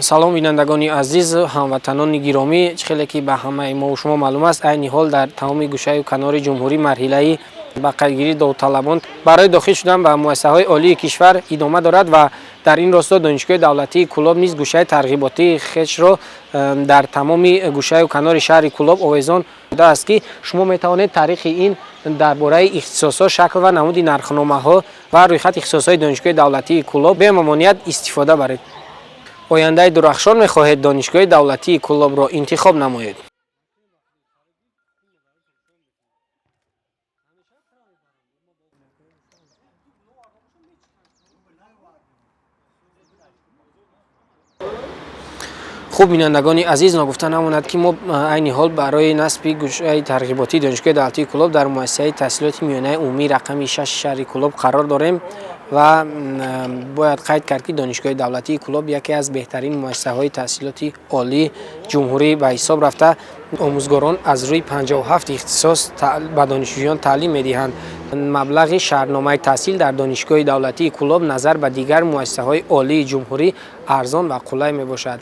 Салом, бинандагони азиз, ҳамватанони гиромӣ. Чӣ хеле ки ба ҳамаи мо шумо маълум аст, айни ҳол дар тамоми гӯшаю канори ҷумҳурӣ марҳилаи ба қайдгирии довталабон барои дохил шудан ба муассисаҳои олии кишвар идома дорад ва дар ин росто Донишгоҳи давлатии Кӯлоб низ гӯшаи тарғиботии хешро дар тамоми гӯшаю канори шаҳри Кӯлоб овезон шудааст, ки шумо метавонед таърихи ин дар бораи ихтисосҳо, шакл ва намуди нархномаҳо ва рӯйхати ихтисосҳои Донишгоҳи давлатии Кӯлоб бемамоният истифода баред. Ояндаи дурахшон мехоҳед? Донишгоҳи давлатии Кӯлобро интихоб намоед. Хуб, бинандагони азиз, ногуфта намонад, ки мо айни ҳол барои насби гӯшаи тарғиботии Донишгоҳи давлатии Кӯлоб дар муассисаи таҳсилоти миёнаи умумии рақами 6 шаҳри Кӯлоб қарор дорем ва бояд қайд кард, ки Донишгоҳи давлатии Кӯлоб яке аз беҳтарин муассисаҳои таҳсилоти олии ҷумҳурӣ ба ҳисоб рафта, омӯзгорон аз рӯи 57 ихтисос ба донишҷӯён таълим медиҳанд. Маблағи шаҳрномаи таҳсил дар Донишгоҳи давлатии Кӯлоб назар ба дигар муассисаҳои олии ҷумҳурӣ арзон ва қулай мебошад.